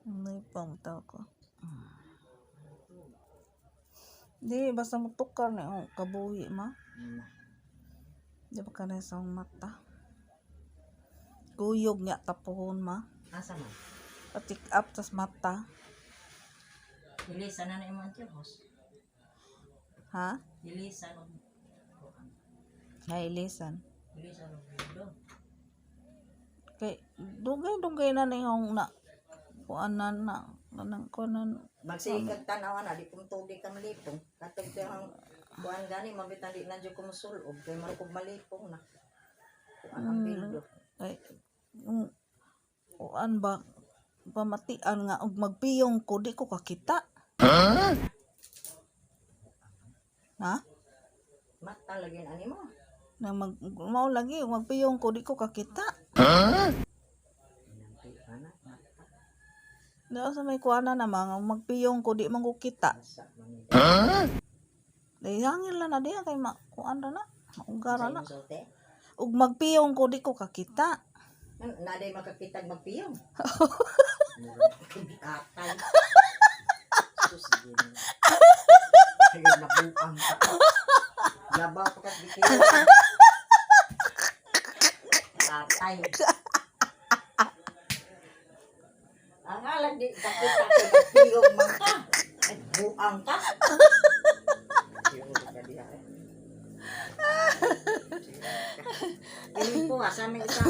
Malipong tao ko. Di, basta mutukar na yung kabuhi, ma. Di ba ka na sa akong mata? Kuyog niya tapuhon, ma. Asa man? Pa-check up tas mata. Ilisan na na imong antibos. Ha? Ilisan og Ay, ilisan. ilisan og bildo. Kay, dugay-dugay na na yung na, kuan na na, kanang kuan na. Magsige kag tan-aw na di kung tugi ka malipong. Katong tiyang kuan gani mabitan di na jud ko mosul-ob kay marukog malipong na. Kuan ang bildo. Kay, yung, kuan ba, pamatian nga, og magpiyong ko, di ko kakita. Ha? Mata lagi ani mo. Na mag, mao lagi, magpiyong ko, di ko kakita. Inampi ka na mata. Di sa may kuana na mga magpiyong ko, di man ko kita. Asa man ni. Di hangin lang na diya kay ma, kuan ra na, maugara Sa na. imong sulti? Ug magpiyong ko, di ko kakita. Naday makakitag magpiyong. Atay. Sus, gini. Ay, nabuang ka. Labaw pa ka't bikiyo. Atay. Ang alam di kakita ko magpiyong man ka. Ay, buang ka. Siguro ka diha, eh. Ini po, asa may isa.